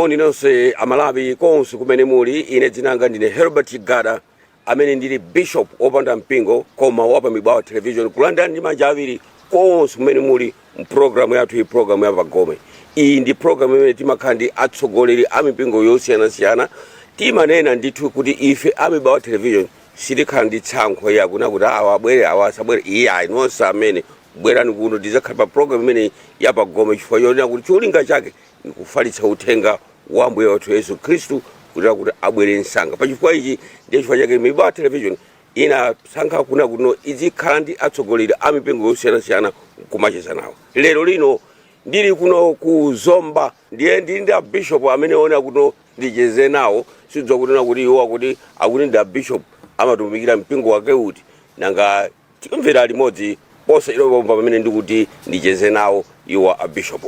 Moni nonse Amalawi konse kumene muli. Ine dzina langa ndine Herbert Chigada, amene ndili bishop opanda mpingo koma wapa Mibawa Television, kulandirani ndi manja awiri konse kumene muli mpulogalamu yathu iyi, pulogalamu ya Pagome. Iyi ndi pulogalamu imene timakhala ndi atsogoleri a mipingo yosiyanasiyana. Timanena ndithu kuti ife a Mibawa Television sitikhala ndi tsankho yakunena kuti awa abwere, awa asabwere. Iye ayi, nonse amene bwerani kuno, tizakhala pa pulogalamu imeneyi ya Pagome, chifukwa chonena kuti cholinga chake nikufalitsa uthenga wa Ambuye wathu Yesu Khristu kutera kuti abwere msanga. Pachifukwa ichi ndiye chifukwa chake Mibawa Television inasankha kuna kuno izikhala ndi atsogoleri a mipingo yosiyanasiyana kumacheza nawo. Lero lino ndili kuno ku Zomba, ndiye ndili ndi abishop amene ona kuno ndicheze nawo. Sidziwa kunena kuti iwo akuti akuti ndi abishop, amatumikira mpingo wake uti? Nanga timvera limodzi posachedwapa pamene ndikuti ndicheze nawo iwo abishop.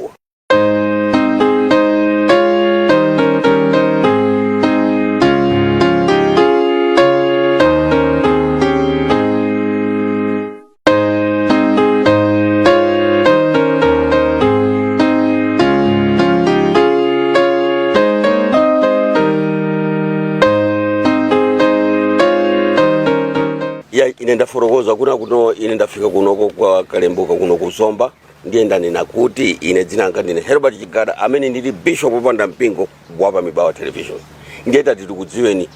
Ya, ine ndafotokoza kuna kuno ine ndafika kunoko kwa Kalembuka kuno ku Zomba. Ndiye ndanena kuti ine dzina langa ndine Herbert Chigada, amene ndili bishop opanda mpingo wapa Mibawa Television. Ndiye tati tikudziweni.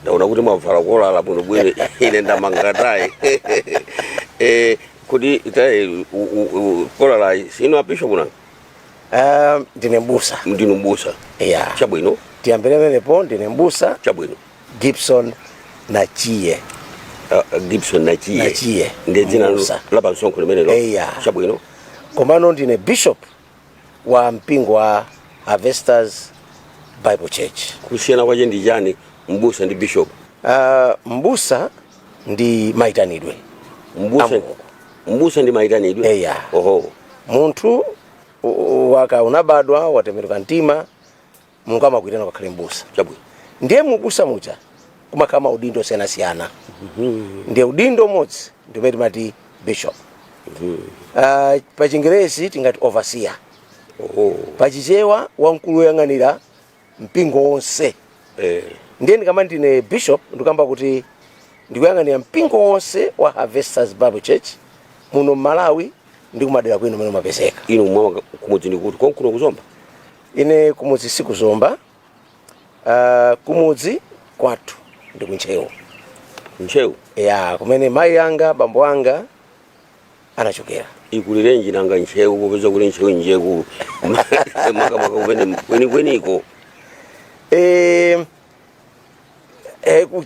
Ndaona kuti mwavala kolala bwinobwino, ine ndamanga tayi. Kuti tayi kolala sinu abishop nanga? Ndine mbusa. Ndinu mbusa? Yeah. Chabwino. Tiyambire pamenepo, ndine mbusa. Chabwino. Gibson Nachiye. Gibson Nachiye. Nachiye. Ndiye dzina Mbusa. la pamsonkho limenelo? Eya. Chabwino. Komano ndine bishop wa mpingo wa Harvesters Bible Church. Kusiyana kwache ndi chani mbusa ndi bishop? Mbusa ndi mayitanidwe. Mbusa, A Mulungu. Mbusa ndi mayitanidwe? Eya. Oho. Munthu waka unabadwa watembenuka mtima, Mulungu amakuitana ukakhale mbusa. Chabwino. Ndiye mubusa muja kumakhala maudindo osiyanasiyana. Ndiye udindo umodzi ndi umene timati bishop. Pa Chingerezi tingati overseer. Oho. Pa Chichewa wamkulu woyang'anira mpingo wonse. Ndiye ndikamati ndine bishop, ndikamba kuti ndikuyang'anira mpingo wonse wa Harvesters Bible Church muno Malawi ndi kumadera kwino kumene umapezeka. Inu mwa kumudzi ndi kuti konkuno kuzomba? Ine kumudzi si kuzomba. Kumudzi kwathu ndi kuntcheu. Ntcheu? Ya, kumene mayi anga, bambo anga anachokera. Ikulirenji nanga Ntcheu, popeza kuti Ntcheu njaikulu makamaka kumene kwenikweniko?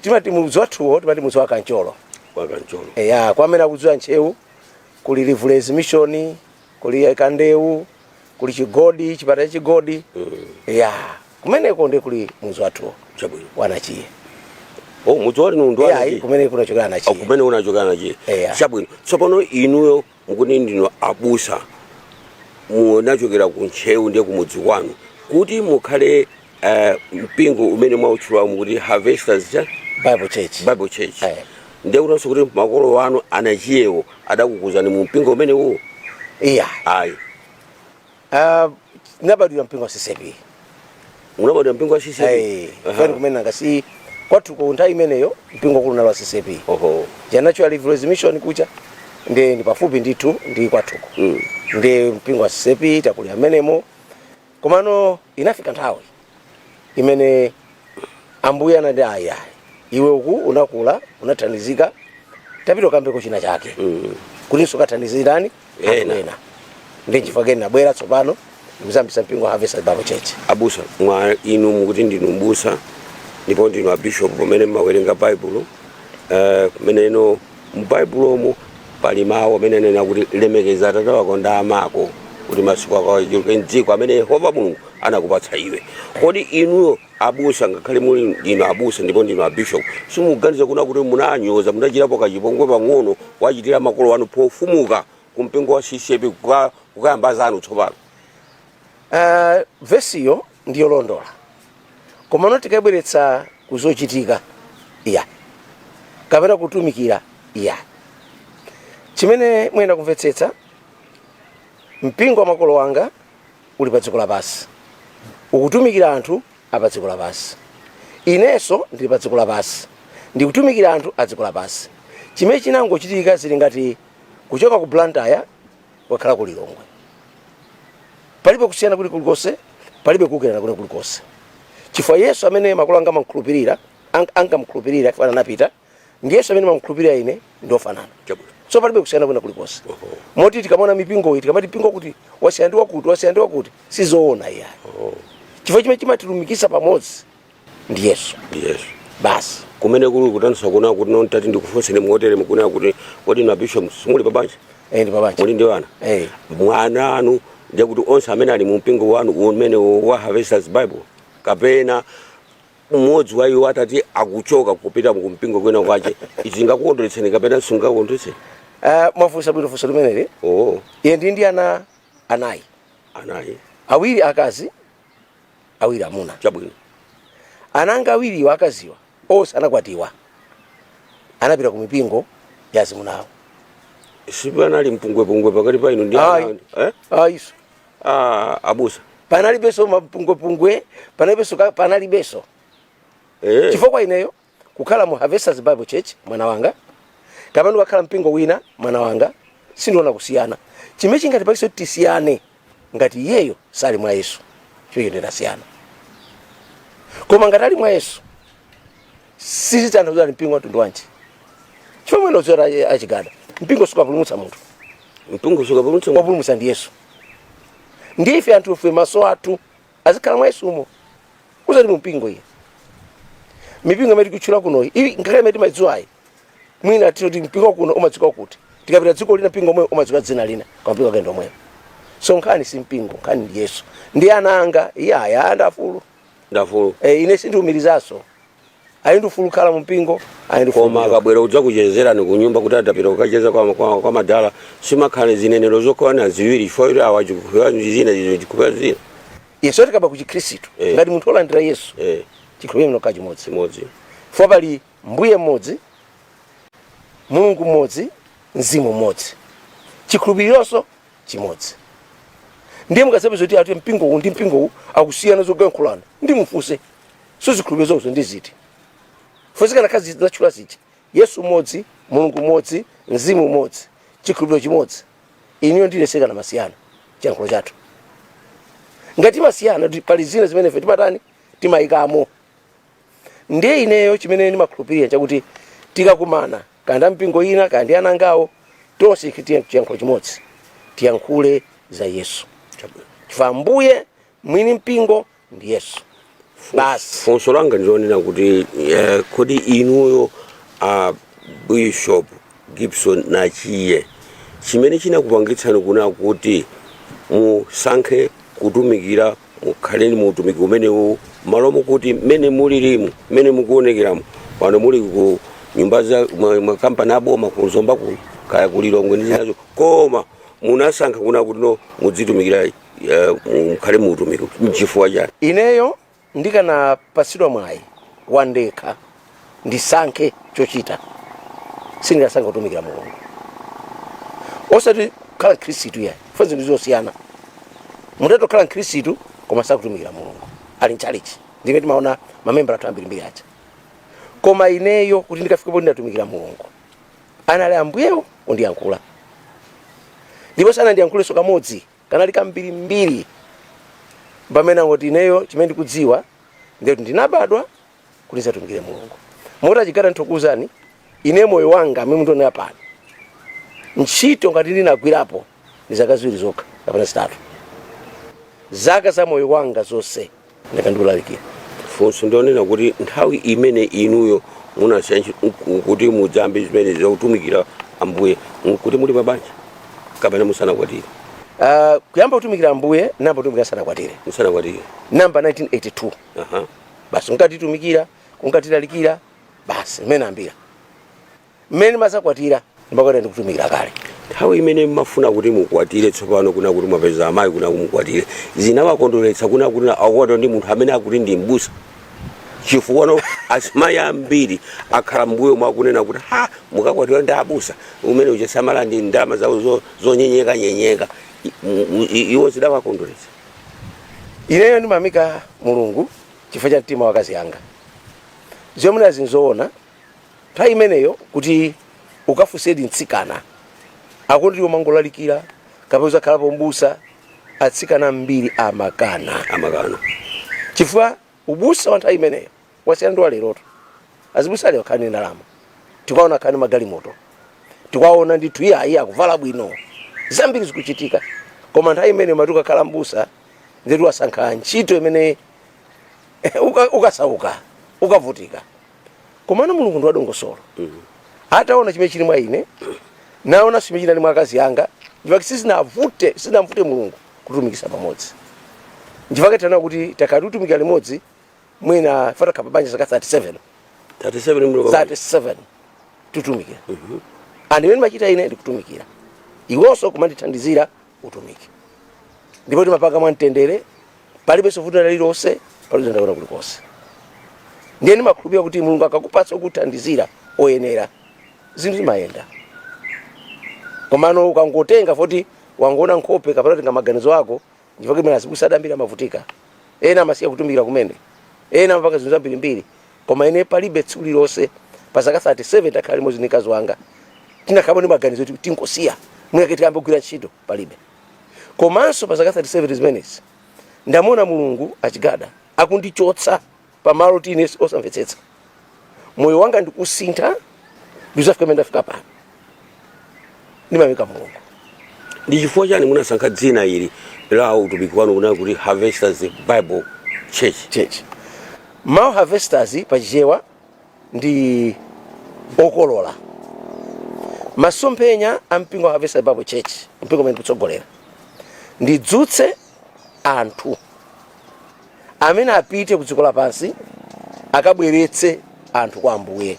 Timati mudzi wathuwo timati mudzi wa Kancholo. Wa Kancholo. Ya, kwa amene akudziwa Ntcheu kuli Livulezi Mission, kuli Kandeu, kuli Chigodi, chipatala cha Chigodi. Ya, kumeneko ndi kuli mudzi wathuwo. Chabwino. Wa Nachiye. Oh, mudzi wanu ndi wa Ya, Nachiye? kumene kunachokera Nachiye. Oh, kumene kunachokera Nachiye. Eya. Chabwino. Tsopano inuyo mukuti ndinu abusa, munachokera ku Ntcheu, ndiye kumudzi kwanu kuti mukhale mpingo umene mwautchula mukuti Harvesters cha Bible Church. Bible Church. Eh. Ndiye kutinso kuti makolo anu anachiyewo adakukuzani mu mpingo umenewo? Iya. Ayi. Nabadwira mpingo wa CCAP. Munabadwira mpingo wa CCAP? Eh, fani kumene nanga si kwathu ku nthawi imeneyo mpingo kulu nalo wa CCAP. Oho. Janacho Livulezi Mission kucha ndi ndi pafupi ndithu ndi kwathuko. Ndi mpingo wa CCAP takulira amenemo. Komano inafika nthawi imene Ambuye anati ayi ayi, iwe uku unakula unathandizika, tapita ukambeko china chake kutinso kathandizirani Ena. ena. Ndi chifukwa chake nabwera tsopano ndikuzayambitsa mpingo wa Harvesters Bible Church. Abusa, mwa inu mukuti ndinu mbusa ndipo ndinu abishop, pamene mmawerenga Baibulo, kumeneno m'Baibulomo pali mawu amene anena kuti lemekeza atate wako ndi amako kuti masiku ako achuluke mdziko amene Yehova Mulungu anakupatsa iwe. Kodi inuyo abusa, ngakhale muli ndinu abusa ndipo ndinu abishop, simukuganiza kuna kuti munanyoza, munachitapo kachipongwe pang'ono wachitira makolo anu pofumuka ku mpingo wa CCAP kukayamba zanu tsopano? Vesiyo ndiyolondola, komano tikayibweretsa kuzochitika iya kapena kutumikira iya, chimene muyenda kumvetsetsa, mpingo wa makolo anga uli pa dziko lapansi. Ukutumikira anthu apa dziko lapansi, inenso ndili pa dziko lapansi, ndikutumikira anthu a dziko lapansi. Chimene chinangochitika zili ngati kuchoka ku Blantyre kukakhala ku Lilongwe. Palibe kusiyana kuli kulikonse, palibe kuukirana kuli kulikonse, chifukwa Yesu amene makolo anga amamkhulupirira, ankamkhulupirira chifukwa anapita, ndi Yesu amene ndimamkhulupirira ine, ndi ofanana. So palibe kusiyana kwina kulikonse. Moti tikamaona mipingo iyi, tikamati mpingo kuti wasiyana ndi wakuti, wasiyana ndi wakuti, sizoona iyayi, chifukwa chimene chimatilumikisa pamodzi ndi Yesu. Ndi Yesu. Basi. Kumene kuli kutanthauza kuna kuti nontati ndikufunseni motere, mukunena kuti kodi na bishop simuli pabanja? Eh, ndi pabanja. Muli ndi ana? Eh. Mwana anu ndiye kuti onse amene ali mu mpingo wanu umene wa Harvesters Bible, kapena mmodzi wa iwo atati akuchoka kupita ku mpingo kwina kwache, zingakukondweretseni kapena singakukondweretseni? Mwafunsa bwino funso limeneli. Iye ndi ana anayi. Anayi. Awiri akazi, awiri amuna. Ana anga awiriwa akaziwa onse anakwatiwa, anapita ku mipingo ya azimunawo. Sipanali mpungwepungwe pakati pa inu ndi Ayi. ana, eh? Ayiso. Ah, abusa. Panalibenso mapungwepungwe, panalibenso panalibenso. Chifukwa kwa ineyo kukhala mu Harvesters Bible Church mwana wanga, kapena kukhala mpingo wina mwana wanga, sindiona kusiyana. Chimene chingatipangitse kuti tisiyane, ngati iyeyo sali mwa Yesu, chimenecho ndinasiyana. Koma ngati ali mwa Yesu, sizitanthauza ali mpingo wa mtundu wanji, chifukwa mwene udziwa achigada, mpingo sukapulumutsa munthu. Mpingo sukapulumutsa munthu. Wapulumutsa ndi Yesu. Ndiye ife anthu ife maso athu azikhala mwa Yesumo, usati mu mpingo. Iye mipingo imene tikutchula kunoyi iyi, ngakhale imene timayidziwayi, mwina titi mpingo kuno umadziwika kuti, tikapita dziko lina mpingo omwe umadziwika dzina lina, koma mpingo wake ndi omweyo. So nkhani si mpingo, nkhani ndi Yesu. Ndi ana anga iye aya ndafulu. Ndafulu. Ine sindiumirizaso, ali ndi ufulu kukhala mu mpingo, ali ndi ufulu Koma kuchoka. Akabwera kudzakuchezerani ku nyumba kuti adapita kukacheza kwa madala, simakhala zinenero zokwana ziwiri, chifukwa kuti awa chikukhulupirira zina, izo chikukhulupirira zina. Yesu tikaba ku Chikhristu, ngati munthu olandira Yesu, chikhulupiriro mnoka chimodzi. Chimodzi. Chifukwa pali Mbuye mmodzi, Mulungu mmodzi, Mzimu mmodzi, chikhulupirironso chimodzi. Ndiye mukadzapeza kuti ati mpingo uwu ndi mpingo uwu akusiyana zoyankhulana, ndi mufunse so zikhulupiriro zawozo ndi ziti? Fuzikanakhala zinatchula zija, Yesu mmodzi, Mulungu mmodzi, Mzimu mmodzi, chikhulupiriro chimodzi, iniyo ndilesekana masiyana chiyankhulo chathu. Ngati masiyana kuti pali zina zimene ife timatani, timayikamo. Ndiye ineyo chimene ndimakhulupirira chakuti tikakumana kaya mpingo ina kaya ndi anangawo, tonse chiyankhulo chimodzi, tiyankhule za Yesu, chifukwa Ambuye mwini mpingo ndi Yesu basi. Funso langa ndilonena kuti kodi inuyo a Bishop Gibson Nachiye, chimene chinakupangitsani kuna kuti musankhe kutumikira, mukhaleni mu utumiki umenewu, malo mukuti mmene mulirimu, mmene mukuonekeramo pano, muli ku nyumba za makampani aboma ku Zomba kuno, kaya ku Lilongwe ndi zinazo, koma munasankha kuna kuti no, mudzitumikira, mukhale mu utumiki, mchifukwa chani? Ineyo ndikanapasidwa mwayi wandekha ndisankhe chochita, sindingasankhe kutumikira Mulungu, osati kukhala Mkhristu yayi, fa zinthu zosiyana. Munthu atokhala Mkhristu koma sakutumikira Mulungu, ali mchalichi, ndimene timaona mamembala athu ambirimbiri aja. Koma ineyo kuti ndikafikepo ndinatumikira Mulungu, anali Ambuyewo kundiyankhula, ndipo sanandiyankhulenso kamodzi, kanali kambirimbiri, pamene angoti ineyo chimene ndikudziwa ndikuti ndinabadwa kuti ndizatumikire Mulungu. Moti achigada nthokozani, ine moyo wanga amene mundionera pano, ntchito ngati ndinagwirapo ndi zaka 2 zokha kapena 3, zaka za moyo wanga zonse ndakandikulalikira. Funso ndionena kuti nthawi imene inuyo munasiya kuti mudzambe zimene zakutumikira Ambuye, nkuti muli pabanja kapena musanakwatire? Kuyamba kutumikira Ambuye, namba kutumikira sanakwatire. Musanakwatire. Namba 1982. Basi, nkatitumikira, kunkatilalikira basi, mmene ambira mmene mazakwatira, ndimakwatira ndikutumikira kale. Nthawi imene mmafuna kuti mukwatire tsopano, kuna kuti mwapeza amayi kuna kumukwatire, zinawakondweretsa kuna kuti akwatira ndi munthu amene akuti ndi mbusa? Chifukwa no azimayi ambiri akhala mbuyo mwakunena kuti ha, mukakwatira ndi abusa umene uchasamala ndi ndalama zawo zonyenyeka nyenyeka. Iwo zidawakondweretsa? Ineyo ndimayamika Mulungu chifukwa cha mtima wa akazi anga. Zomwe zinzoona nthawi imeneyo kuti ukafunsedi mtsikana akuti umangolalikira kapena uzakhalapo mbusa, atsikana ambiri amakana. Amakana. Chifukwa ubusa wa nthawi imeneyo wasiyana ndi wa leroto. Azibusa lero akhale ndi ndalama, tikuwaona akhale ndi magalimoto, tikuwaona ndithu iyayi akuvala bwino, zambiri zikuchitika. Koma nthawi imeneyo mati ukakhala mbusa ndetu wasankha ntchito imene ukasauka ukavutika. Komano Mulungu ndi wadongosolo. Ataona chimene chili mwa ine, naona chimene chinali mwa akazi anga, ndipake sizinamvute Mulungu kutumikisa pamodzi. Ndipake tanaona kuti takhala tikutumikira limodzi, mwina fatakhala pabanja zaka 37. 37 muli pabanja. 37 tutumikira. And imene machita ine ndikutumikira, iwonso kumandithandizira utumiki, ndipo timapanga mwamtendere, palibenso vuto lililonse, palibe ndaona kulikonse. Ndiye ndimakhulupirira kuti Mulungu akakupatsa kuthandizira oyenera, zinthu zimayenda. Komano ukangotenga foti wangoona nkhope kapena kutenga maganizo ako, ndipake imene azibusa ambiri amavutika, ena amasiya kutumikira kumene, ena amapanga zinthu zambirimbiri. Koma ine palibe tsiku lililonse pa zaka 37 takhala limodzi ndi mkazi wanga tinakhala ndi maganizo kuti tingosiya mwina tiyambe kugwira ntchito, palibe. Komanso pa zaka 37 zimenezi ndamuona Mulungu achigada akundichotsa pamalo tine osamvetsetsa, moyo wanga ndikusintha, ndizafika pamene ndafika pano. Ndimayamika Mulungu. Ndi chifukwa chani munasankha dzina ili la utumiki wanu kunena kuti Harvesters Bible Church? Church. Mawu harvesters pachichewa ndi okolola. Masomphenya a mpingo wa Harvesters Bible Church, mpingo umene ndikutsogolera, ndidzutse anthu amene apite ku dziko lapansi akabweretse anthu kwa Ambuye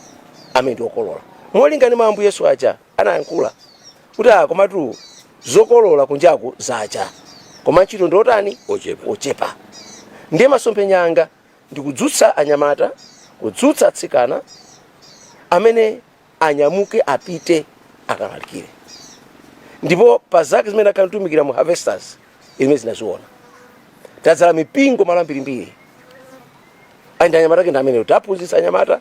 amene ndi okolola, molingana ndi mawu Ambuye Yesu aja anayankhula kuti komatu zokolola kunjaku zacha, koma ntchito ndi otani? Ochepa. Ochepa. Ndiye masomphenya anga ndikudzutsa anyamata, kudzutsa atsikana amene anyamuke apite akalalikire. Ndipo pa zaka zimene akanatumikira mu Harvesters imene zinaziona, tadzala mipingo malo ambirimbiri, and anyamata ake ndi amenewo. Taphunzitsa anyamata,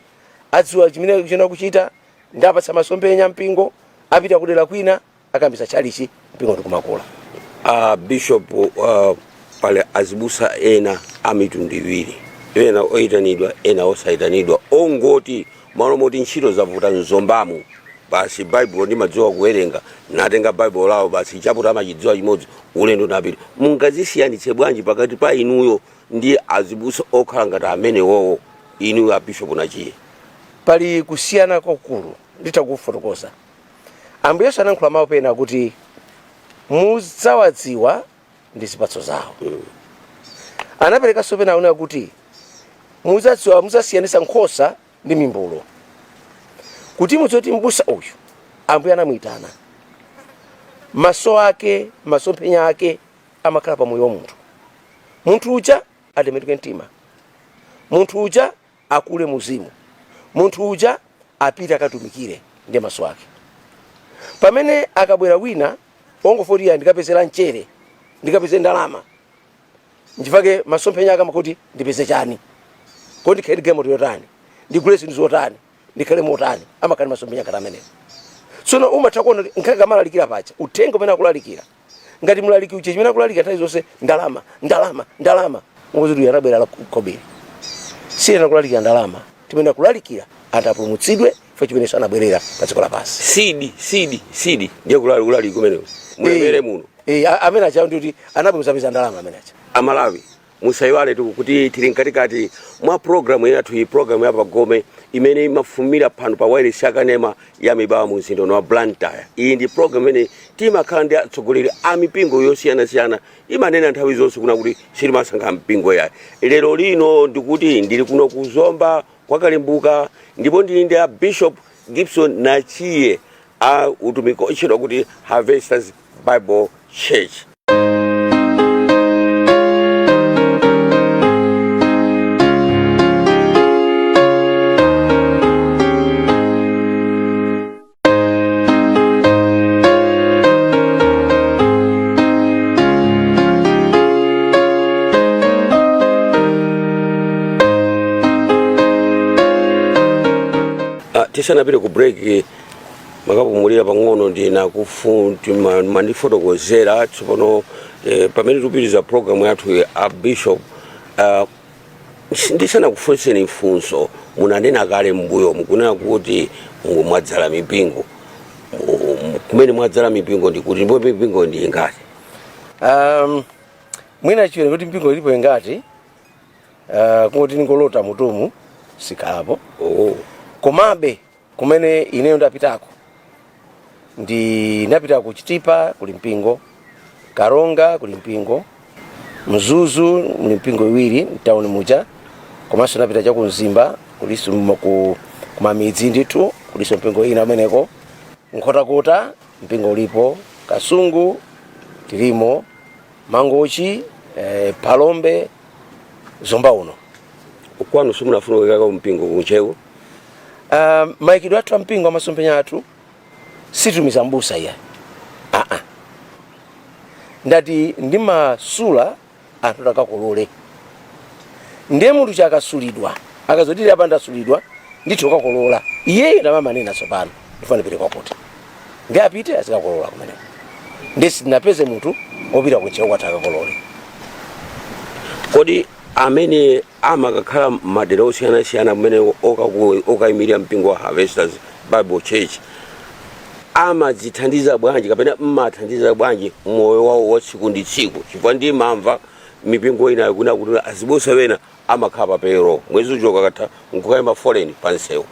adziwa chimene china kuchita, ndapatsa masomphenya mpingo, apita kudera kwina akayambitsa tchalichi, mpingo ndikumakula. Bishop, pali azibusa ena a mitundu iwiri, ena oyitanidwa, ena osayitanidwa, ongoti malo moti ntchito zavuta mzombamu basi Baibulo ndimadziwa kuwerenga, natenga Baibulo lawo basi, chaputa amachidziwa chimodzi, ulendo napita. Mungazisiyanitse bwanji pakati pa inuyo ndi azibusa okhala ngati amenewowo, inuyo a Bishop Nachiye? Pali kusiyana kwakukulu, nditha kufotokoza. Ambuye Yesu anayankhula mawu pena kuti mudzawadziwa ndi zipatso zawo. Anaperekanso pena akunena kuti mudzadziwa, mudzasiyanitsa nkhosa ndi mimbulu, kuti mudziwe kuti mbusa uyu Ambuye anamuyitana. Maso ake, masomphenya ake amakhala pa moyo wa munthu. Munthu uja atembenuke mtima, munthu uja akule muzimu, munthu uja apite akatumikire, ndiye maso ake. Pamene akabwera wina ongofoti ya ndikapezera mchere, ndikapeze ndalama, nchifake masomphenya ake amakuti ndipeze chani, kodi ndikhale ndi galimoto yotani, ndigule zinthu zotani, ndikhale motani, amakhala masomphenya ngati amenewo. Tsono umatha kuona kuti nkhani kamalalikira paja uthenga umene akulalikira, ngati mlaliki uja chimene akulalikira nthawi zonse ndalama, ndalama, ndalama, ngozi uyu anabwera la khobiri. Siyena kulalikira ndalama, timene akulalikira anthu apulumutsidwe chifukwa chimene anabwerera pa dziko lapansi. Seed, seed, seed, ndiye kulali kumenewo mulemere muno. Amene acha ndikuti anabwera zapeza ndalama amene acha. Amalawi, musayiwale tu kuti tili mkatikati mwa programu yathu iyi, programu ya pagome imene imafumira pano pa wireless yakanema ya Mibawa mu mzinda wa Blantyre. Iyi ndi programu imene timakhala ndi atsogoleri a mipingo yosiyanasiyana. Imanena nthawi zonse kuna kuti sitimasankha mpingo yayi. Lero lino ndikuti ndili kuno kuzomba kwa Kalimbuka, ndipo ndili ndi a Bishop Gibson Nachiye a utumiki otchedwa kuti Harvesters Bible Church. Tisanapite ku break makapumulira pang'ono, ndinakumandifotokozera tsopano pamene tikupitiriza program yathu a bishop, ndisanakufunseni funso, munanena kale mbuyo mukunena kuti mwadzala mipingo. Kumene mwadzala mipingo ndikuti, ndipo mipingo ndi ingati? Mwina chiwere kuti mpingo ilipo ingati, kungoti ningolota mutumu sikhalapo. Komabe kumene ineyo ndapitako, ndinapita ku Chitipa kuli mpingo, Karonga kuli mpingo, Mzuzu muli mpingo iwiri mtawuni muja, komanso ndapita cha ku Mzimba kuliso kumamidzi ndithu kuliso mpingo ina ameneko, Nkhotakota mpingo ulipo, Kasungu tilimo, Mangochi, Phalombe, Zomba uno. Kwanu simunafuna kukaka mpingo ku Ntcheu? Mayikidwe athu ampingo, amasomphenya athu, situmiza mbusa iya, aa, ndati ndimasula anthu takakolole. Ndiye munthu chakasulidwa akazotiri apa ndasulidwa ndithu kakolola, iyeyo ndamamanena tsopano ndifuna ndipite kwakuti, ndi apite azikakolola kumeneko. Ndi sindinapeze munthu wopita ku Ntcheu kwati akakolole. Kodi amene amakakhala madera osiyanasiyana kumene okayimirira mpingo wa Harvesters Bible Church amadzithandiza bwanji kapena mmathandiza bwanji moyo wawo wa tsiku ndi tsiku? Chifukwa ndimamva mipingo inayo kuna kuti azibusa wena amakhala pa payroll, mwezi uchoka katha nkukayima foleni pansewu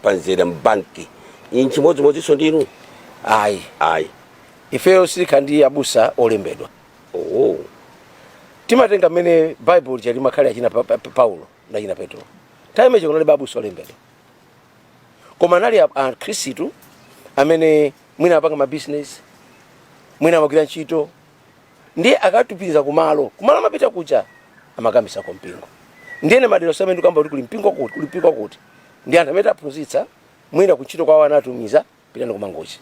panzera mbanki. Nchimodzimodzinso ndinu? Ayi. Ayi. Ifeyo sitikhala ndi abusa olembedwa. Timatenga mmene Bible lija limakhala achina Paulo ndi achina Petro. Nthawi imeneyo kunalibe abusa olembedwa, koma anali akhristu amene mwina apanga mabizinesi, mwina amagwira ntchito, ndiye akatupiriza kumalo kumalo amapita kuja amakambisako mpingo. Ndiyene madera amene ndikamba kuti kuli mpingo kuti, kuli mpingo kuti, ndi anthu amene taphunzitsa, mwina kuntchito kwawo anatumiza, pitani kumangochi,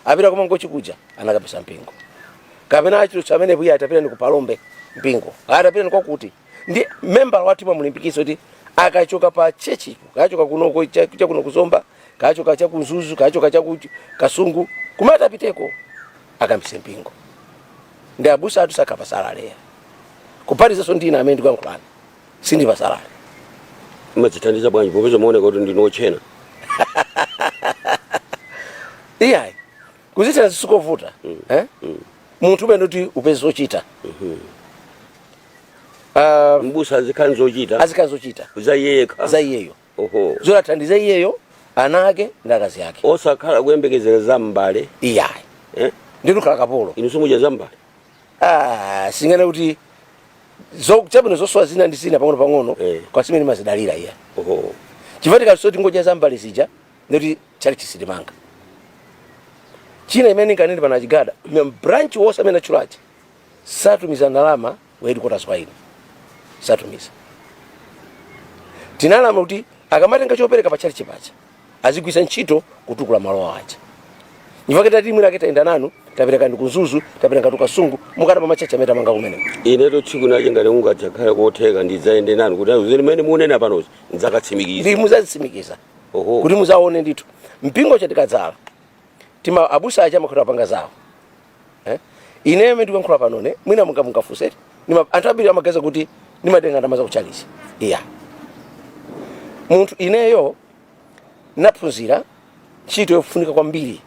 apita kumangochi kuja anakapisa mpingo, kapena achilutsa amene iye atapita ndi kupalombe mpingo, atapita ndi kwakuti. Ndi membala wathu pamulimbikitso kuti akachoka pa church, kachoka kunoko cha kuno kuzomba, kachoka cha kunzuzu, kachoka cha ku Kasungu, kumene apiteko akambise mpingo. Ndi abusa athu sakhala pa salary, kuphatizaso ndina amene ndikuyankhulana sindi pa salary. Mmadzithandiza bwanji popeza muoneka kuti ndinu ochena? Iyayi, kuzithandiza sikovuta, eh? Munthu umene kuti upeze zochita. Ah, mbusa azikhala zochita? Azikhala zochita. Za iye yekha? Za iyeyo. Oho. Zothandiza iyeyo, ana ake ndi akazi ake. Osakhala kuyembekezera za mbale? Iyayi. Eh? Ndikukhala kapolo. Inu simudya za mbale? Ah, singene kuti chabwino zosowa zina ndi zina pang'ono pang'ono kwa simene mazidalira iya. Chifukwa tikasoti ngodya za mbale zija, ndikuti chali sitimanga china. Imene nkanene pana achigada, branch wonse amene atchulachi satumiza ndalama ku headquarters kwa ine, satumiza. Tinalama kuti akamatenga chopereka pa chalichi pacha azigwisa ntchito kutukula malo aja. Chifukwa tati mwina aketaenda nanu, tapereka ndi kunzuzu, tapereka ndi Kasungu, mukati pa machachi amene tamanga kumeneko. Ineto tsiku nache ngati ungadzakhale kotheka ndidzayende nanu kuti zimene munena panozi ndidzakatsimikiza. Ndi muzazitsimikiza. Kuti muzaone ndithu mpingo chatikadzala tima abusa aja amakhola apanga zawo, eh? Ine amene ndikuyankhula panone, mwina mungafunseti, anthu ambiri amagaza kuti ndimatenga ndalama za kuchalichi. Iya, munthu ineyo naphunzira ntchito yofunika kwambiri,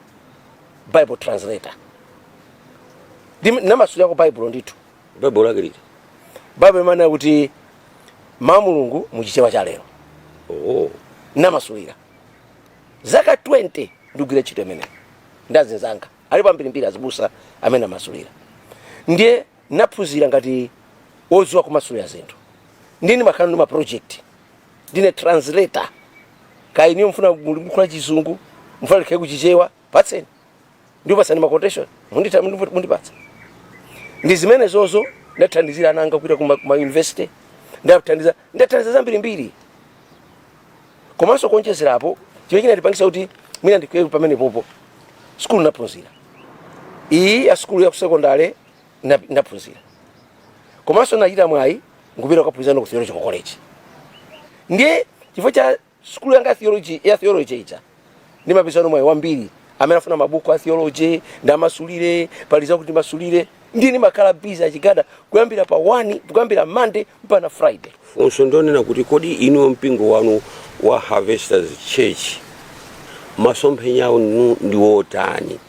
Bible translator. Namasulirako Bible ndithu. Bible lake liti? Bible imanena kuti mawu Mulungu muchichewa cha lero. Namasulira zaka 20 ndikugwira ntchito imeneyo ndi azinzanga alipo ambirimbiri azibusa amene amasulira. Ndiye naphunzira ngati wodziwa kumasulira zinthu. Ndiye ndimakhala ndi ma project, ndine translator. Kaya iniyo mfuna mukula Chizungu, mfuna likhale kuchichewa, patseni, ndipasani ma quotation, mundipatsa. Ndi zimene zozo ndathandizira ana anga kupita kuma university, ndathandiza zambirimbiri. Komanso kuonjezerapo, chimene chinatipangisa kuti mwina ndikwere pamene popo, sukulu naphunzira iyi ya sukulu ya kusekondale ndaphunzira, komanso nachita mwayi nkupita kukaphunzira ku theological college. Ndiye chifukwa cha sukulu yanga ya theology ija. Ndimapeza mwayi wambiri amene afuna mabuku a theology ndamasulire, pali zakuti masulire, ndiye ndimakhala busy, achigada, kuyambira pa 1, kuyambira Monday mpaka Friday. Funso ndionena kuti kodi inuyo mpingo wanu wa Harvesters Church masomphenya anu ndi wotani?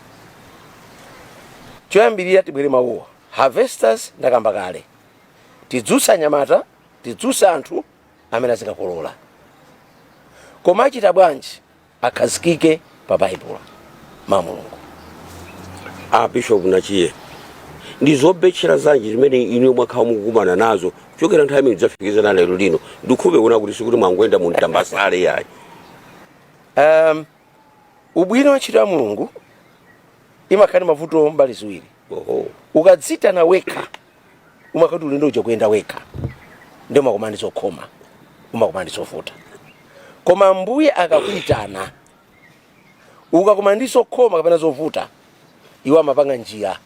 Choyambirira, tibwere mawuwa Harvesters, ndakamba kale, tidzutsa anyamata, tidzutsa anthu amene azikakolola. Koma achita bwanji? Akhazikike pa Baibulo, ma Mulungu. A Bishop Nachiye, ndi zobetchera zanji zimene inuyo mwakhala mukukumana nazo kuchokera nthawi imene idzafikizana lero lino? Ndikhulupirira kuona kuti sikuti mwangoyenda muntambasale yayi. Ubwino wa ntchito ya Mulungu imakhala ndi mavuto mbali ziwiri. Oho. Ukadzitana wekha, umakhala kuti ulendo uja kuyenda wekha, ndi umakumana ndi zokhoma, umakumana ndi zovuta. Koma Mbuye akakuyitana, ukakumana ndi zokhoma kapena zovuta, iwo amapanga njira,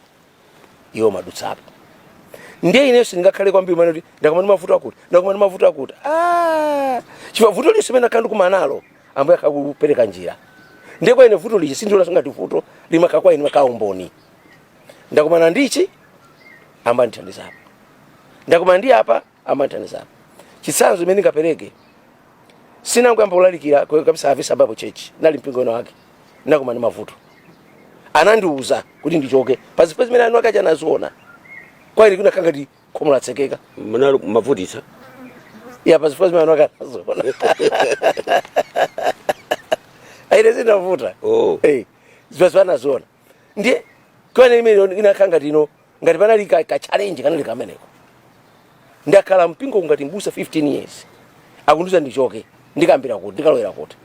iwo umadutsapo. Ndiye ineyo sindingakhale kwambiri mwene kuti ndakumana ndi mavuto akuti, ndakumana ndi mavuto akuti, ah, chifukwa vuto lililonse limene ndakhala ndikumana nalo, Ambuye akakupereka njira. Ndiye kwa ine vuto liji sindiona ngati vuto, limakhala kwa ine makhala umboni. Ndakumana ndichi, Ambuye andithandiza apa. Ndakumana ndi apa, Ambuye andithandiza apa. Chitsanzo imene ndingapereke, sinangoyamba kulalikira kabisa Harvest Bible Church, nali mpingo wina wake, ndakumana ndi mavuto, anandiuza kuti ndichoke pazifukwa zimene anu akacha anaziona. Kwa ine kunakhala ngati khomo latsekeka. Munali mavutitsa. Ya, pazifukwa zimene anu akacha anaziona, aine zinavuta. Oh. Eh, zipazipana anaziona. Ndiye kwa ine imene inakhala ngati ino, ngati panali ka challenge kanali kameneko. Ndakhala mpingo ngati mbusa 15 years, akundiuza ndichoke, ndikambira kuti ndikalowera kuti?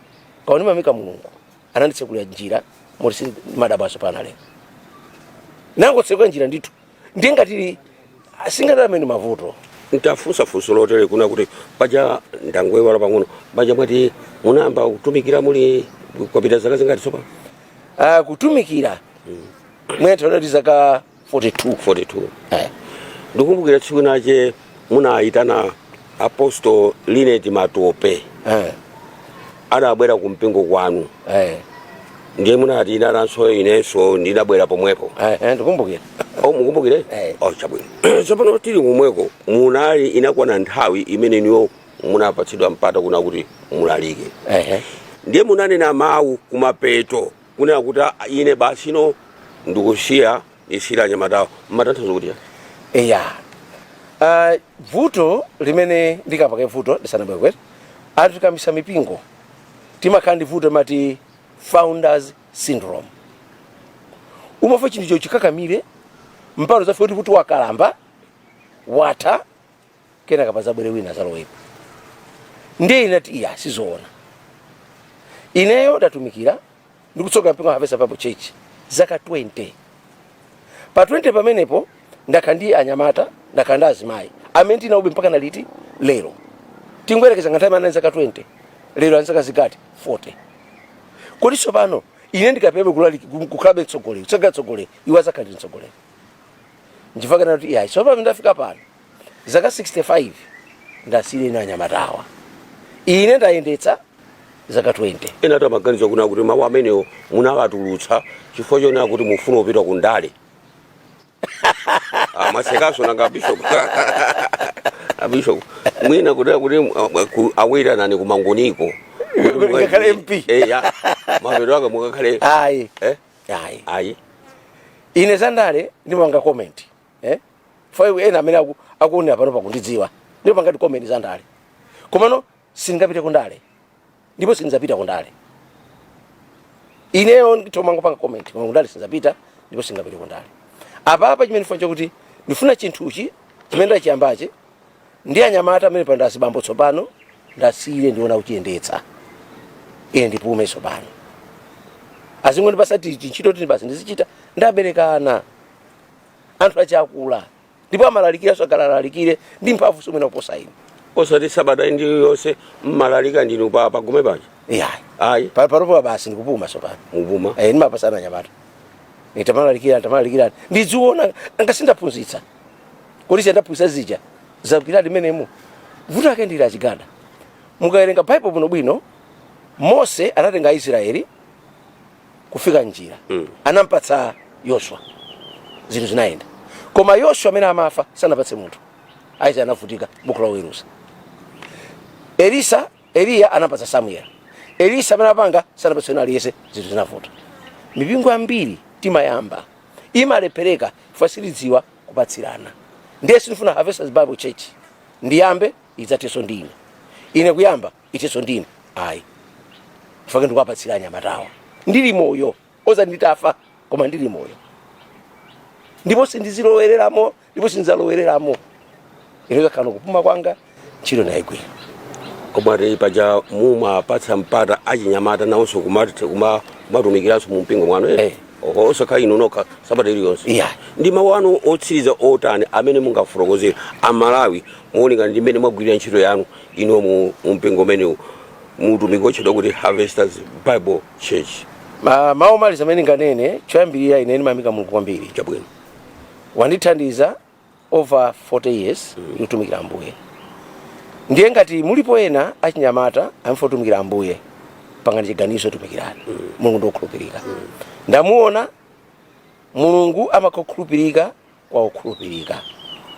Kaona ndimamika Mulungu, ananditsekulira njira moti simadabwaso pana lero, nangotsekula njira ndithu. Ndiye ngati singatamene mavuto. Ntafunsa funso lotere kuna kuti paja ndangoyiwala pang'ono, paja mwati munayamba kutumikira muli, kwapita zaka zingati tsopano? Kutumikira mwene ndi zaka 42. 42. Eh. Ndikumbukira tsiku nache munayitana Apostle Linet Matope. Adabwera ku mpingo kwanu. Ndiye munati inanso inenso ndinabwera pomwepo. Eh, ndikumbukira. Oh, mukumbukire? Eh. Oh, chabwino. Tsopano tili kumweko, munali inakwana nthawi imene niyo munapatsidwa mpata kuna kuti mulalike. Ndiye munanena mawu kumapeto kunena kuti, "Ah, ine basi ino ndikusiya, ndisiyira anyamatawo." Mmatanthauza kuti? Eya, vuto limene ndikapake vuto ndisanabwere kwete, anthu tikamisa mipingo timakhala ndi vuto mati founders syndrome. Umafa chinthu chikakamire mpano zafika kuti wakalamba, watha, kenaka pazabwere wina zalowepo. Ndiye inati iya, sizoona. Ineyo ndatumikira ndikutsogola mpingo wa Harvest Bible Church zaka 20. Pa 20 pamenepo ndakhala ndi anyamata, ndakhala ndi azimayi amene tinaube mpaka na liti lero. Tingoyerekeza ngati amene anali zaka 20, lero ali zaka zingati? 40. Kodi tsopano ine ndikapembe kukhalabe mtsogoleri, kutsogolera mtsogoleri, iwo azakhala ndi mtsogoleri? Nchifukwa kuti iya, tsopano ndafika pano zaka 65, ndasiyire ine anyamatawa, ine ndayendetsa zaka 20. Ena atamaganiza kuna kuti mawu amenewo munawatulutsa chifukwa chonena kuti mufuna kupita ku ndale. Ah, mwasekaso nanga bishop? A bishop, mwina kutera kuti awiranani kumangoniko. Kuti ngakhale MP. Eh, ya mapeto ake mukakhale. Ayi. Eh? Ayi. Ayi. Ine zandale ndimanga comment, eh? Fa ena amene akuonera pano pakundidziwa, ndimanga comment zandale, komano sindingapite kundale ndipo sindidzapita kundale. Ineyo ndithomangopanga comment, koma kundale sindidzapita ndipo sindingapite kundale. Apapa chimene ndifuna chakuti ndifuna chinthuchi chimene ndachiyambachi ndi anyamata amene pano azibambo tsopano, ndasiyire ndiona kuchiyendetsa, ine ndipume tsopano. Azingondipasa ntchito tini basi ndizichita. Ndaberekana, anthu achakula ndipo amalalikiranso, akalalalikire ndi mphamvu somwena kuposa ine. Osati sabata ndi yonse mmalalika ndinu pa pagome paja? Iyayi. Ayi. Panopo basi ndikupuma tsopano. Mupuma. Eh, ndimapasana anyamata, tamalalikira, tamalalikira, ndidziona angasindaphunzitsa kuti chandaphunzitsa zija zapiradi menemo. Vuto ake ndili achigada, mukawerenga Bible bwinobwino, Mose anatenga Aisraeli. Kufika njira anampatsa Yoswa, zinthu zinayenda. Koma Yoswa amene amafa sanapatse munthu, ayi, anavutika. Buku la Oweruza. Elisa, Eliya anapatsa Samuel. Elisa amene apanga sanapatse wina aliyense, zinthu zinavuta. Mipingo ambiri timayamba imalephereka chifukwa sitidziwa kupatsirana. Ndiye sindifuna Harvesters Bible Church ndiyambe idzatenso ndine, ine kuyamba itenso ndine, ayi. Chifukwa ndikuwapatsira anyamatawa ndili moyo, osati nditafa, koma ndili moyo. Ndipo sindizilowereramo, ndipo sindidzalowereramo. Ine kakhala kupuma kwanga, ntchito ndayigwira. Koma ati paja mumapatsa mpata achinyamata nawonso kumatumikiranso mu mpingo mwanu, eh? Eh. Oho, osakhala inu nokha sabata iliyonse. Yeah. Ndi mawu anu otsiriza otani amene mungafotokozere Amalawi mooneka ndi mmene mwagwirira ntchito yanu ino mu mpingo umenewu, muutumiki otchedwa kuti Harvesters Bible Church? Mawu omaliza amene nganene, choyambirira ine ndimayamika Mulungu kwambiri. Wandithandiza over 40 years yotumikira Ambuye. Ndiye ngati mulipo ena achinyamata amfuna kutumikira Ambuye, pangani chiganizo, tumikirani. Mulungu ndiokhulupirika. Ndamuona Mulungu amakhulupirika kwa okhulupirika.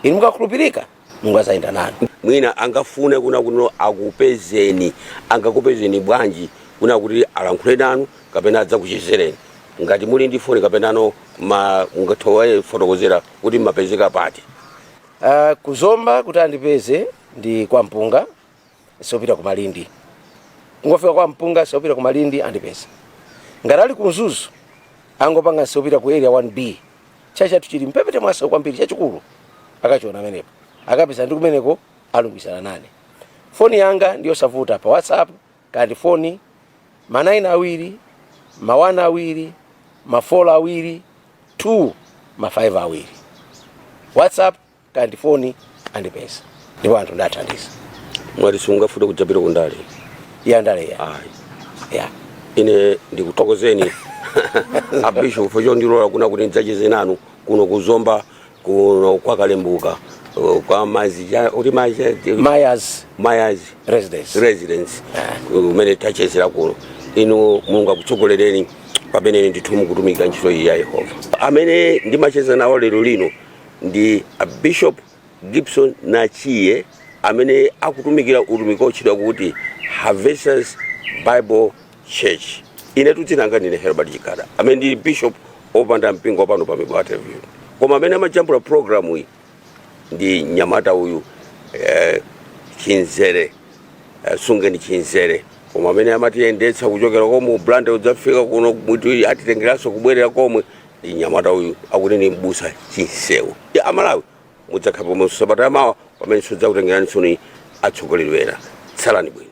Inu mukakhulupirika, Mulungu azayenda nanu. Mwina angafune kuna kuno akupezeni, angakupezeni bwanji kuna kuti alankhule nanu kapena adzakuchezereni? Ngati muli ndi foni kapenano ma mungathe fotokozera kuti mmapezeka pati? Kuzomba kuti andipeze ndi kwa Mpunga, sopita ku Malindi. Kungofika kwa Mpunga sopita ku Malindi, andipeza. Ngati ali ku Mzuzu, angopanga sopita ku Area 1B. Chathu chili mpepete mwaso kwambiri, chachikulu, akachiona amenepo, akapeza ndi kumeneko, alumikizana nane. Foni yanga ndiyosavuta pa WhatsApp kandi foni, ma 9 awiri, ma 1 awiri, ma 4 awiri, 2 ma 5 awiri. WhatsApp kandi foni, andipeza, ndipo anthu ndathandiza. Mwati simungafune kudzapita kundale? Ya, ndale ya. Ayi. Ya. Ine ndikuthokozeni abishopu chondilola kuna kuti ndidzacheze nanu kuno kuzomba, kuno kwakalembuka, kwa mazi kuti mazi Myers. Myers Residence. Residence kumene tachezera kuno. Inu Mulungu akutsogolereni pamene ndithu mukutumikira ntchito iyi ya Yehova. Amene ndimacheza nawo lero lino ndi a Bishop Gibson Nachiye amene akutumikira utumiki otchedwa kuti Harvesters Bible Church. Ine dzina langa ndine Herbert Chikada amene ndili bishop opanda mpingo pano pa Mibawa Television, koma amene amajambula programu iyi ndi nyamata uyu, Chinzere, Sungeni Chinzere. Koma amene amatiyendetsa kuchokera komwe Blantyre udzafika kuno kuti atitengeranso kubwerera komwe ndi nyamata uyu akuti ni Mbusa Chinsewu. Ya Amalawi, mudzakhala pomwe sabata yamawa pamene sudzakutengerani tsoni atsogoleri wena. Tsalani bwino.